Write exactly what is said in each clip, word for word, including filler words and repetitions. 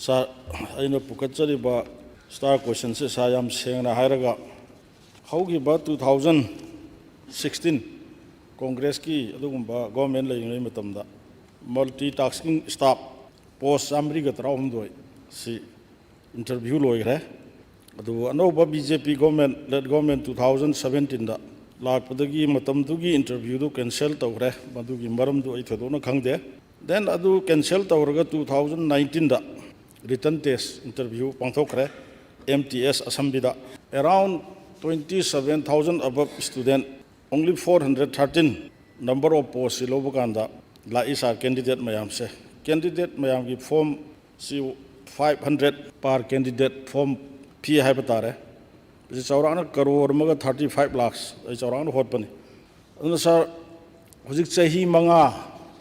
ꯁꯥꯔ, ꯑꯩꯅ ꯄꯨꯈꯠꯆꯔꯤꯕ ꯁ꯭ꯇꯥꯔ ꯀꯣꯏꯁꯟꯁꯦ, ꯁꯥꯔ, ꯌꯥꯝ ꯁꯦꯡꯅ ꯍꯥꯏꯔꯒ, ꯍꯧꯈꯤꯕ two thousand sixteen ꯀꯣꯡꯒ꯭ꯔꯦꯁꯀꯤ ꯑꯗꯨꯒꯨꯝꯕ ꯒꯣꯔꯃꯦꯟ ꯂꯩꯔꯤꯉꯩ ꯃꯇꯝꯗ multi tasking staff post ꯆꯥꯃꯔꯤꯒ ꯇꯔꯥꯍꯨꯝꯗꯣꯏ ꯁꯤ interview ꯂꯣꯏꯈ꯭ꯔꯦ꯫ ꯑꯗꯨꯕꯨ ꯑꯅꯧꯕ B J P government led government two thousand seventeenꯗ ꯂꯥꯛꯄꯗꯒꯤ ꯃꯇꯝꯗꯨꯒꯤ interviewꯗꯨ cancel ꯇꯧꯈ꯭ꯔꯦ꯫ ꯃꯗꯨꯒꯤ ꯃꯔꯝꯗꯨ ꯑꯩ ꯊꯣꯏꯗꯣꯛꯅ ꯈꯪꯗꯦ꯫ Then ꯑꯗꯨ cancel ꯇꯧꯔꯒ two thousand nineteenꯗ written test interview ꯄꯥꯡꯊꯣꯛꯈ꯭ꯔꯦ꯫ M T S ꯑꯁꯝꯕꯤꯗ around twenty seven thousand above student, only four hundred thirteen number of postꯁꯤ ꯂꯧꯕ ꯀꯥꯟꯗ ꯂꯥꯛꯏ, ꯁꯥꯔ, candidate ꯃꯌꯥꯝꯁꯦ꯫ Candidate ꯃꯌꯥꯝꯒꯤ form ꯁꯤ five hundred per candidate form fee ꯍꯥꯏꯕ ꯇꯥꯔꯦ꯫ ꯃꯁꯤ ꯆꯥꯎꯔꯥꯛꯅ ꯀꯔꯣꯔ ꯑꯃꯒ thirty five lakhs ꯑꯩ ꯆꯥꯎꯔꯥꯛꯅ ꯍꯣꯠꯄꯅꯤ꯫ ꯑꯗꯨꯅ ꯁꯥꯔ, ꯍꯧꯖꯤꯛ ꯆꯍꯤ ꯃꯉꯥ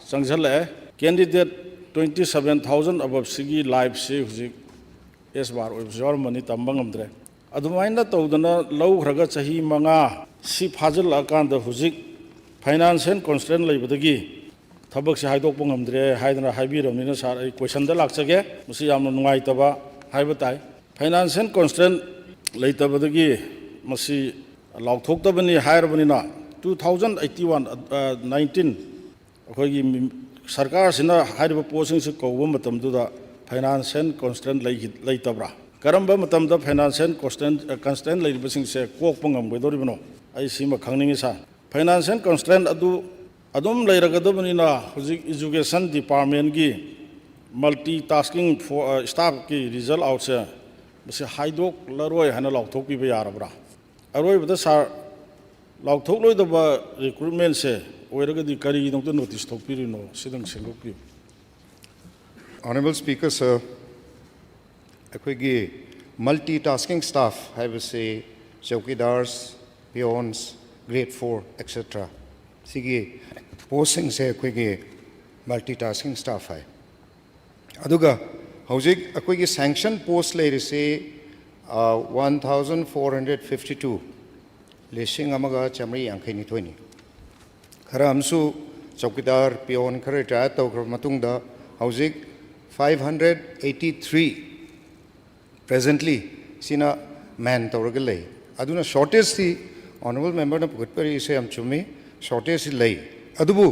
ꯆꯪꯁꯤꯜꯂꯛꯑꯦ꯫ Candidate twenty seven thousand aboveꯁꯤꯒꯤ lifeꯁꯤ ꯍꯧꯖꯤꯛ S bar ꯑꯣꯏꯕꯁꯨ ꯌꯥꯎꯔꯝꯃꯅꯤ, ꯇꯝꯕ ꯉꯝꯗ꯭ꯔꯦ꯫ ꯑꯗꯨꯃꯥꯏꯅ ꯇꯧꯗꯅ ꯂꯧꯈ꯭ꯔꯒ ꯆꯍꯤ ꯃꯉꯥ ꯁꯤ ꯐꯥꯖꯤꯜꯂꯛꯑꯀꯥꯟꯗ ꯍꯧꯖꯤꯛ financial constraint ꯂꯩꯕꯗꯒꯤ ꯊꯕꯛꯁꯦ ꯍꯥꯏꯗꯣꯛꯄ ꯉꯝꯗ꯭ꯔꯦ ꯍꯥꯏꯗꯅ ꯍꯥꯏꯕꯤꯔꯕꯅꯤꯅ, ꯁꯥꯔ, ꯑꯩ questionꯗ ꯂꯥꯛꯆꯒꯦ꯫ ꯃꯁꯤ ꯌꯥꯝꯅ ꯅꯨꯡꯉꯥꯏꯇꯕ ꯍꯥꯏꯕ ꯇꯥꯏ꯫ Financial constraint ꯂꯩꯇꯕꯗꯒꯤ ꯃꯁꯤ ꯂꯥꯎꯊꯣꯛꯇꯕꯅꯤ ꯍꯥꯏꯔꯕꯅꯤꯅ, two thousand eighty one, nineteen ꯑꯩꯈꯣꯏꯒꯤ ꯃꯤ-, ꯁꯔꯀꯥꯔꯁꯤꯅ ꯍꯥꯏꯔꯤꯕ postꯁꯤꯡꯁꯤ ꯀꯧꯕ ꯃꯇꯝꯗꯨꯗ financial constraint ꯂꯩꯈꯤ-, ꯂꯩꯇꯕ꯭ꯔꯥ? ꯀꯔꯝꯕ ꯃꯇꯝꯗ financial constraint, constraint ꯂꯩꯔꯤꯕꯁꯤꯡꯁꯦ ꯀꯣꯛꯄ ꯉꯝꯒꯗꯧꯔꯤꯕꯅꯣ? ꯑꯩ ꯁꯤꯃ ꯈꯪꯅꯤꯡꯉꯤ, ꯁꯥꯔ꯫ Financial constraint ꯑꯗꯨ ꯑꯗꯨꯝ ꯂꯩꯔꯒꯗꯕꯅꯤꯅ, ꯍꯧꯖꯤꯛ education departmentꯀꯤ multi tasking fo-, staffꯀꯤ result outꯁꯦ ꯃꯁꯤ ꯍꯥꯏꯗꯣꯛꯂꯔꯣꯏ ꯍꯥꯏꯅ ꯂꯥꯎꯊꯣꯛꯄꯤꯕ ꯌꯥꯔꯕ꯭ꯔꯥ? ꯑꯔꯣꯏꯕꯗ, ꯁꯥꯔ, ꯂꯥꯎꯊꯣꯛꯂꯣꯏꯗꯕ recruitmentꯁꯦ ꯑꯣꯏꯔꯒꯗꯤ ꯀꯔꯤꯒꯤꯗꯃꯛꯇ notice ꯊꯣꯛꯄꯤꯔꯤꯅꯣ? ꯁꯤꯗꯪ ꯁꯦꯝꯗꯣꯛꯄꯤꯌꯨ꯫ Honorable Speaker, sir, ꯑꯩꯈꯣꯏꯒꯤ multi tasking staff ꯍꯥꯏꯕꯁꯤ chowkidars, peons, grade four, et cetera ꯁꯤꯒꯤ postꯁꯤꯡꯁꯦ ꯑꯩꯈꯣꯏꯒꯤ multi tasking staff ꯍꯥꯏ꯫ ꯑꯗꯨꯒ ꯍꯧꯖꯤꯛ ꯑꯩꯈꯣꯏꯒꯤ sanction post ꯂꯩꯔꯤꯁꯤ one thousand four hundred fifty two, ꯂꯤꯁꯤꯡ ꯑꯃꯒ ꯆꯥꯃꯔꯤ ꯌꯥꯡꯈꯩ ꯅꯤꯊꯣꯏꯅꯤ꯫ ꯈꯔ ꯑꯃꯁꯨ ꯆꯧꯀꯤꯗꯥꯔ, peon ꯈꯔ retire ꯇꯧꯈ꯭ꯔꯕ ꯃꯇꯨꯡꯗ ꯍꯧꯖꯤꯛ five hundred eighty three presently ꯁꯤꯅ ꯃꯦꯟ ꯇꯧꯔꯒ ꯂꯩ꯫ ꯑꯗꯨꯅ ꯁꯣꯔꯇꯦꯖꯇꯤ, ꯑꯣꯅꯔꯦꯕꯜ ꯃꯦꯝꯕꯔꯅ ꯄꯨꯈꯠꯄꯤꯔꯤꯁꯦ ꯌꯥꯝ ꯆꯨꯝꯃꯤ, ꯁꯣꯔꯇꯦꯖꯇꯤ ꯂꯩ꯫ ꯑꯗꯨꯕꯨ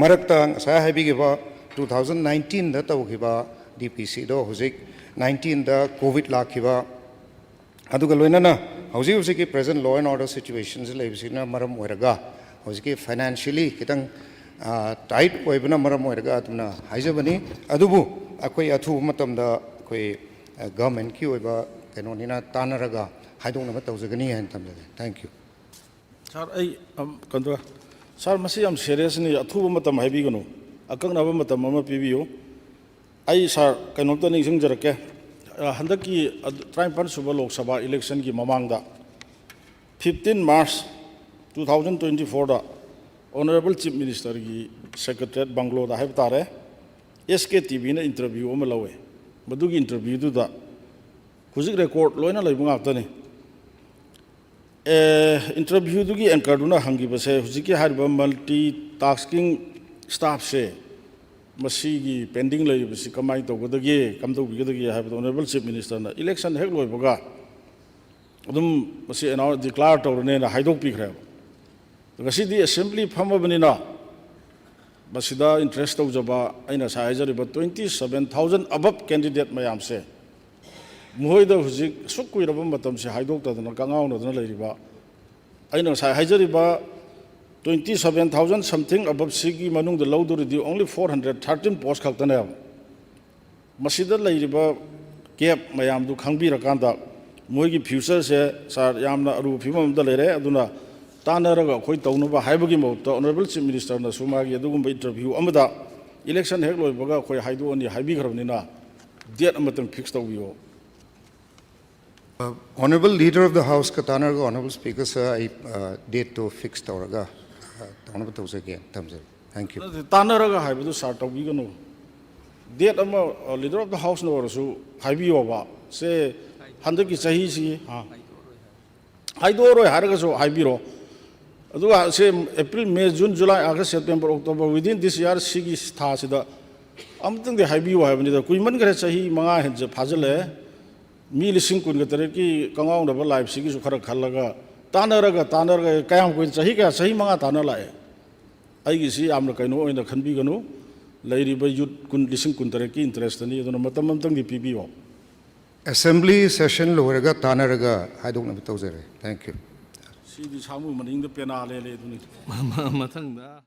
ꯃꯔꯛꯇ ꯉꯁꯥꯏ ꯍꯥꯏꯕꯤꯈꯤꯕ two thousand nineteenꯗ ꯇꯧꯈꯤꯕ ꯗꯤ ꯄꯤ ꯁꯤꯗꯣ ꯍꯧꯖꯤꯛ nineteenꯗ ꯀꯣꯚꯤꯗ ꯂꯥꯛꯈꯤꯕ, ꯑꯗꯨꯒ ꯂꯣꯏꯅꯅ ꯍꯧꯖꯤꯛ ꯍꯧꯖꯤꯛꯀꯤ present law and order situationꯁꯤ ꯂꯩꯕꯁꯤꯅ ꯃꯔꯝ ꯑꯣꯏꯔꯒ ꯍꯧꯖꯤꯛꯀꯤ financially ꯈꯤꯇꯪ ꯇꯥꯏꯠ ꯑꯣꯏꯕꯅ ꯃꯔꯝ ꯑꯣꯏꯔꯒ ꯑꯗꯨꯝꯅ ꯍꯥꯏꯖꯕꯅꯤ꯫ ꯑꯗꯨꯕꯨ ꯑꯩꯈꯣꯏ ꯑꯊꯨꯕ ꯃꯇꯝꯗ ꯑꯩꯈꯣꯏ ꯒꯚꯔꯟꯃꯦꯟꯠꯀꯤ ꯑꯣꯏꯕ ꯀꯩꯅꯣꯅꯤꯅ ꯇꯥꯟꯅꯔꯒ ꯍꯥꯏꯗꯣꯛꯅꯕ ꯇꯧꯖꯒꯅꯤ ꯍꯥꯏꯅ ꯊꯝꯖꯒꯦ꯫ Thank you꯫ ꯁꯥꯔ, ꯑꯩ ꯑꯝ, ꯀꯩꯅꯣ ꯇꯧꯔꯦ꯫ ꯁꯥꯔ, ꯃꯁꯤ ꯌꯥꯝ ꯁꯦꯔꯤꯌꯁꯅꯤ, ꯑꯊꯨꯕ ꯃꯇꯝ ꯍꯥꯏꯕꯤꯒꯅꯨ, ꯑꯀꯛꯅꯕ ꯃꯇꯝ ꯑꯃ ꯄꯤꯕꯤꯌꯨ꯫ ꯑꯩ ꯁꯥꯔ ꯀꯩꯅꯣꯝꯇ ꯅꯤꯡꯁꯤꯡꯖꯔꯛꯀꯦ꯫ ꯑ, ꯍꯟꯗꯛꯀꯤ ꯑꯗꯨ, ꯇꯔꯥꯅꯤꯄꯥꯟ ꯁꯨꯕ ꯂꯣꯛ ꯁꯚꯥ ꯏꯂꯦꯛꯁꯟꯒꯤ ꯃꯃꯥꯡꯗ, fifteen March two thousand twenty fourꯗ Honourable Chief Ministerꯒꯤ Secretariat ꯕꯪꯒ꯭ꯂꯣꯗ ꯍꯥꯏꯕ ꯇꯥꯔꯦ, ꯑꯦꯁ ꯀꯦ ꯇꯤ ꯚꯤꯅ ꯏꯟꯇꯔꯚ꯭ꯌꯨ ꯑꯃ ꯂꯧꯋꯦ꯫ ꯃꯗꯨꯒꯤ ꯏꯟꯇꯔꯚ꯭ꯌꯨꯗꯨꯗ ꯍꯧꯖꯤꯛ ꯔꯦꯀꯣꯔꯗ ꯂꯣꯏꯅ ꯂꯩꯕ ꯉꯥꯛꯇꯅꯤ꯫ ꯑꯦ, ꯏꯟꯇꯔꯚ꯭ꯌꯨꯗꯨꯒꯤ ꯑꯦꯡꯀꯔꯗꯨꯅ ꯍꯪꯈꯤꯕꯁꯦ, ꯍꯧꯖꯤꯛꯀꯤ ꯍꯥꯏꯔꯤꯕ multi tasking staffꯁꯦ, ꯃꯁꯤꯒꯤ ꯄꯦꯟꯗꯤꯡ ꯂꯩꯔꯤꯕꯁꯤ ꯀꯃꯥꯏꯅ ꯇꯧꯒꯗꯒꯦ, ꯀꯝꯗꯧꯕꯤꯒꯗꯒꯦ ꯍꯥꯏꯕꯗ, ꯑꯣꯅꯔꯦꯕꯜ ꯆꯤꯐ ꯃꯤꯅꯤꯁꯇꯔꯅ ꯏꯂꯦꯛꯁꯟ ꯍꯦꯛ ꯂꯣꯏꯕꯒ ꯑꯗꯨꯝ ꯃꯁꯤ ꯑꯦꯅꯥꯎꯟꯁ, ꯗꯤꯀ꯭ꯂꯦꯌꯔ ꯇꯧꯔꯅꯦꯅ ꯍꯥꯏꯗꯣꯛꯄꯤꯈ꯭ꯔꯦꯕ꯫ ꯉꯁꯤꯗꯤ ꯑꯦꯁꯦꯝꯕ꯭ꯂꯤ ꯐꯝꯃꯕꯅꯤꯅ, ꯃꯁꯤꯗ ꯏꯟꯇꯔꯦꯁ ꯇꯧꯖꯕ, ꯑꯩꯅ ꯉꯁꯥꯏ ꯍꯥꯏꯖꯔꯤꯕ twenty seven thousand above candidate ꯃꯌꯥꯝꯁꯦ, ꯃꯈꯣꯏꯗ ꯍꯧꯖꯤꯛ ꯑꯁꯨꯛ ꯀꯨꯏꯔꯕ ꯃꯇꯝꯁꯦ ꯍꯥꯏꯗꯣꯛꯇꯗꯅ ꯀꯥꯡꯉꯥꯎꯅꯗꯅ ꯂꯩꯔꯤꯕ, ꯑꯩꯅ ꯉꯁꯥꯏ ꯍꯥꯏꯖꯔꯤꯕ twenty seven thousand something aboveꯁꯤꯒꯤ ꯃꯅꯨꯡꯗ ꯂꯧꯗꯣꯔꯤꯗꯤ only four hundred thirteen post ꯈꯛꯇꯅꯦꯕ꯫ ꯃꯁꯤꯗ ꯂꯩꯔꯤꯕ gap ꯃꯌꯥꯝꯗꯨ ꯈꯪꯕꯤꯔꯀꯥꯟꯗ, ꯃꯣꯏꯒꯤ futureꯁꯦ, ꯁꯥꯔ, ꯌꯥꯝꯅ ꯑꯔꯨꯕ ꯐꯤꯕꯝ ꯑꯃꯗ ꯂꯩꯔꯦ꯫ ꯑꯗꯨꯅ ꯇꯥꯟꯅꯔꯒ ꯑꯩꯈꯣꯏ ꯇꯧꯅꯕ ꯍꯥꯏꯕꯒꯤ ꯃꯍꯨꯠꯇ, ꯑꯣꯅꯔꯦꯕꯜ ꯆꯤꯐ ꯃꯤꯅꯤꯁꯇꯔꯅꯁꯨ ꯃꯥꯒꯤ ꯑꯗꯨꯒꯨꯝꯕ ꯏꯟꯇꯔꯚ꯭ꯌꯨ ꯑꯃꯗ ꯏꯂꯦꯛꯁꯟ ꯍꯦꯛ ꯂꯣꯏꯕꯒ ꯑꯩꯈꯣꯏ ꯍꯥꯏꯗꯣꯛꯑꯅꯤ ꯍꯥꯏꯕꯤꯈ꯭ꯔꯕꯅꯤꯅ, date ꯑꯃꯇꯪ fix ꯇꯧꯕꯤꯌꯣ꯫ Honourable Leader of the Houseꯀ ꯇꯥꯟꯅꯔꯒ, Honourable Speaker sir, ꯑꯩ ꯗꯦꯠꯇꯣ ꯐꯤꯛꯁ ꯇꯧꯔꯒ ꯑ, ꯇꯧꯅꯕ ꯇꯧꯖꯒꯦ, ꯊꯝꯖꯔꯦ꯫ Thank you꯫ ꯅꯠꯇꯦ, ꯇꯥꯟꯅꯔꯒ ꯍꯥꯏꯕꯗꯨ ꯁꯥꯔ ꯇꯧꯕꯤꯒꯅꯨ꯫ Date ꯑꯃ, ꯑ, Leader of the Houseꯅ ꯑꯣꯏꯔꯁꯨ ꯍꯥꯏꯕꯤꯌꯣꯕ, ꯁꯦ ꯍꯟꯗꯛꯀꯤ ꯆꯍꯤꯁꯤ, ꯑ, ꯍꯥꯏꯗꯣꯛꯑꯔꯣꯏ ꯍꯥꯏꯔꯒꯁꯨ ꯍꯥꯏꯕꯤꯔꯣ꯫ ꯑꯗꯨꯒ ꯁꯦ April, May, June, July, August, September, October, within this year, ꯁꯤꯒꯤ ꯊꯥꯁꯤꯗ ꯑꯃꯨꯛꯇꯪꯗꯤ ꯍꯥꯏꯕꯤꯌꯨ ꯍꯥꯏꯕꯅꯤꯗ, ꯀꯨꯏꯃꯟꯈ꯭ꯔꯦ, ꯆꯍꯤ ꯃꯉꯥ ꯍꯦꯟ ꯐꯥꯖꯤꯜꯂꯛꯑꯦ꯫ ꯃꯤ ꯂꯤꯁꯤꯡ ꯀꯨꯟꯒ ꯇꯔꯦꯠꯀꯤ ꯀꯪꯉꯥꯎꯅꯕ ꯂꯥꯏꯐꯁꯤꯒꯤꯁꯨ ꯈꯔ ꯈꯜꯂꯒ, ꯇꯥꯟꯅꯔꯒ, ꯇꯥꯟꯅꯔꯒ, ꯀꯌꯥꯝ ꯀꯨꯏꯅ, ꯆꯍꯤ ꯀꯌꯥ, ꯆꯍꯤ ꯃꯉꯥ ꯇꯥꯟꯅ ꯂꯥꯛꯑꯦ꯫ ꯑꯩꯒꯤꯁꯤ ꯌꯥꯝꯅ ꯀꯩꯅꯣ ꯑꯣꯏꯅ ꯈꯟꯕꯤꯒꯅꯨ, ꯂꯩꯔꯤꯕ ꯌꯨꯠ ꯀꯨꯟ, ꯂꯤꯁꯤꯡ ꯀꯨꯟ ꯇꯔꯦꯠꯀꯤ ꯏꯟꯇꯔꯦꯁꯇꯅꯤ, ꯑꯗꯨꯅ ꯃꯇꯝ ꯑꯃꯇꯪꯗꯤ ꯄꯤꯕꯤꯌꯣ꯫ ꯑꯦꯁꯦꯝꯕ꯭ꯂꯤ ꯁꯦꯁꯟ ꯂꯣꯏꯔꯒ ꯇꯥꯟꯅꯔꯒ ꯍꯥꯏꯗꯣꯛꯅꯕ ꯇꯧꯖꯔꯦ꯫ Thank you꯫ ꯁꯤꯗꯤ ꯁꯥꯃꯨ ꯃꯅꯤꯡꯗ ꯄꯦꯅꯥ ꯂꯦꯜꯂꯦ ꯑꯗꯨꯅꯤ꯫ ꯃꯊꯪꯗ꯫